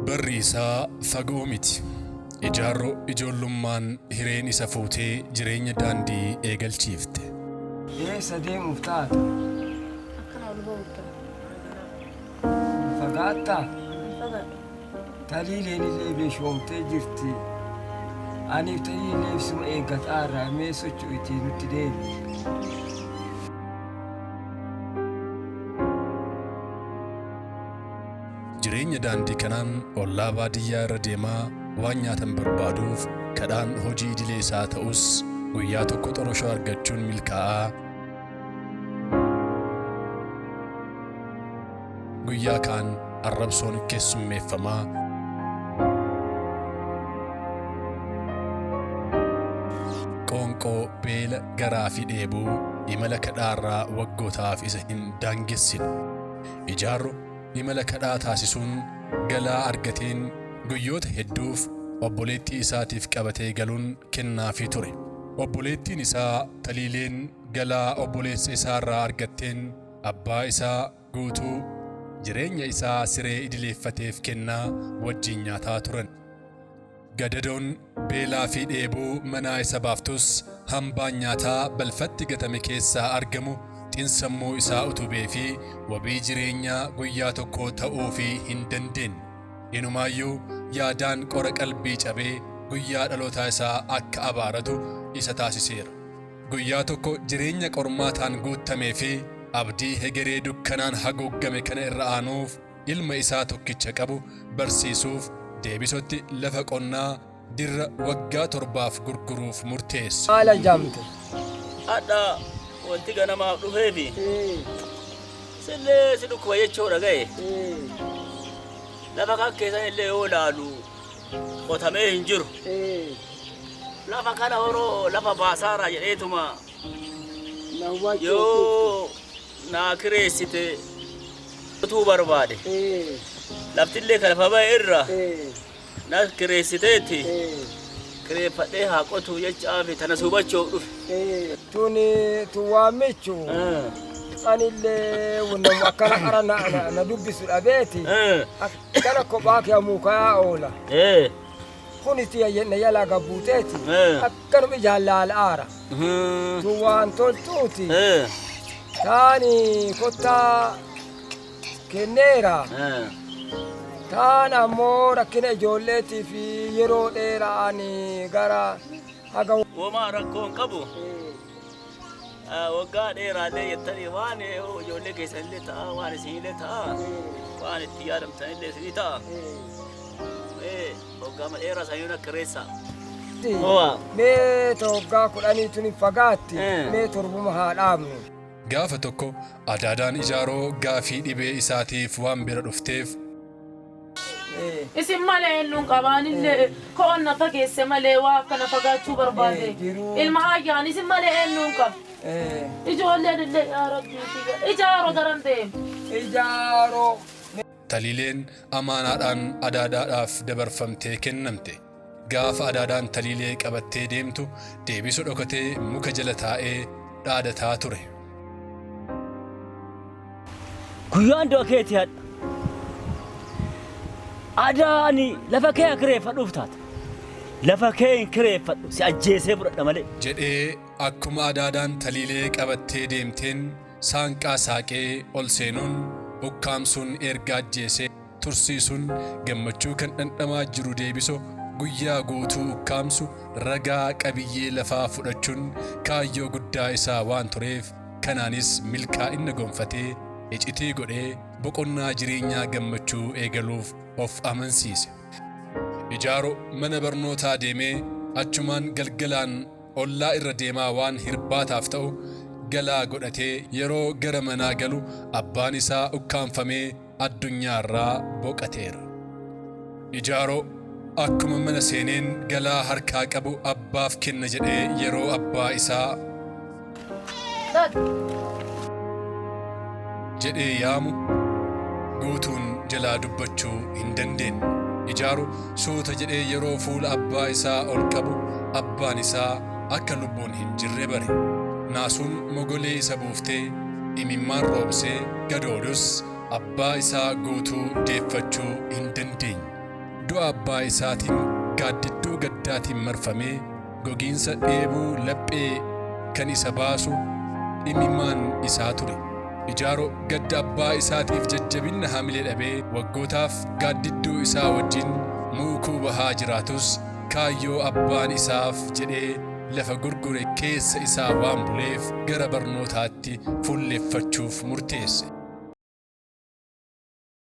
Barri isaa fagoo miti. Ijaarro ijoollummaan hireen isa fuutee jireenya daandii eegalchiifte. Eessa deemuuf taata? Akkana ol ba'uuf ta'a. Hin fagaattaa? Hin fagaadhu. Taliileen illee beeshoomtee jirti. Aniif taliilee suma eeggataarraa mee socho'itii nutti deemi. Jireenya daandii kanaan ollaa baadiyyaa irra deemaa waan nyaatan barbaaduuf kadhaan hojii idilee isaa ta'us guyyaa tokko xoroshoo argachuun milkaa'aa guyyaa kaan arrabsoon keessummeeffamaa qoonqoo beela garaa fi dheebuu imala kadhaarraa waggootaaf isa hin daangessine. Ijaarro imala kadhaa taasisuun galaa argateen guyyoota hedduuf obboleettii isaatiif qabatee galuun kennaafii ture. Obboleettiin isaa Taliileen galaa obboleessa isaarraa argatteen abbaa isaa Guutuu jireenya isaa siree idileeffateef kennaa wajjin nyaataa turan. Gadadoon beelaa fi dheebuu manaa isa baaftus hambaan nyaataa balfatti gatame keessaa argamu xinsammuu isaa utubee fi wabii jireenyaa guyyaa tokkoo ta'uufii hin dandeenye. Inumaayyuu yaadaan qora qalbii cabee guyyaa dhalootaa isaa akka abaaratu isa taasiseera. Guyyaa tokko jireenya qormaataan guuttamee fi abdii hegeree dukkanaan haguuggame kana irra aanuuf ilma isaa tokkicha qabu barsiisuuf Deebisotti lafa qonnaa dirra waggaa torbaaf gurguruuf murteesse. Maal ajamte? Hadha wanti ganamaaf dhufeefi sillee si dhukkuba jechuu dhaga'e. Lafa kan keessan illee yoo ilaalu qotamee hin jiru. Lafa kana horoo lafa baasaaraa jedheetuma Na hubachuu yoo naa kireessite qotuu barbaade. Laftillee ka lafa ba'e irra na kireessiteetti kireeffadhee haa qotuu jechaafi tana si hubachuuf dhufe. Tuni tun waammichu anillee namu akkana qara na, na, na dubbisu dhabeeti akkana kophaa kee mukaa oola. Kunis na jalaa gabbuuteeti akkanuma ijaan laala'aara. Tun waan toltuuti taani kottaa kenneera. Taan ammoo rakkina ijoolleetii fi yeroo dheeraa ani gara haga. Womaa rakkoo hin qabu. Waggaa dheeraallee jettanii waan ijoollee keessanillee ta'a, waan isinillee ta'a, waan itti yaadamtanillee isinii ta'a. Mee waggaama dheeraa sanyuun akka reessaa. Ho'a. Mee ta waggaa 10 tun hin fagaatti, mee torbuma haa dhaabnu. Gaafa tokko adaadaan Ijaaroo gaafii dhibee isaatiif waan bira dhufteef, Isin malee eenyuun qaba anillee ko'oon na fageesse malee waa akkana fagaachuu barbaade ilma ayyaan isin malee eenyuun qaba ijoolleen illee yaa rabbii kiyya ijaaroo daran deema. Ijaaroo. Taliileen amaanaadhaan adaadaadhaaf dabarfamtee kennamte. Gaafa adaadaan Taliilee qabattee deemtu Deebiso dhokatee muka jala taa'ee dhaadataa ture. Guyyaan du'a keetii hadha. Adaa ani lafa kee haa kireeffadhuuf taata. Lafa kee hin kireeffadhu si ajjeesee fudhadha malee. Jedhee akkuma adaadaan Taliilee qabattee deemteen saanqaa saaqee ol seenuun ukkaamsuun erga ajjeesee tursiisuun gammachuu kan dhandhamaa jiru Deebiso guyyaa guutuu ukkaamsu ragaa qabiyyee lafaa fudhachuun kaayyoo guddaa isaa waan tureef Kanaanis milkaa'inna gonfatee icitii godhee boqonnaa jireenyaa gammachuu eegaluuf of amansiise. Ijaaro mana barnootaa deemee achumaan galgalaan ollaa irra deemaa waan hirbaataaf ta'u galaa godhatee yeroo gara manaa galu abbaan isaa ukkaamfamee addunyaarraa boqateera. Ijaaro akkuma mana seeneen galaa harkaa qabu abbaaf kenna jedhee yeroo abbaa isaa jedhee yaamu Guutuun jalaa dubbachuu hin dandeenne. Ijaaru suuta jedhee yeroo fuula abbaa isaa ol qabu abbaan isaa akka lubbuun hin jirre bare. Naasuun mogolee isa buuftee imimmaan roobsee gadoodus abbaa isaa Guutuu deeffachuu hin dandeenye. Du'a abbaa isaatiin gaaddidduu gaddaatiin marfamee gogiinsa dheebuu laphee kan isa baasu imimmaan isaa ture. Ijaaroo gadda abbaa isaatiif jajjabina hamilee dhabee waggootaaf gaaddidduu isaa wajjin muukuu bahaa jiraatus kaayyoo abbaan isaaf jedhee lafa gurgure keessa isaa waan buleef gara barnootaatti fuulleeffachuuf murteesse.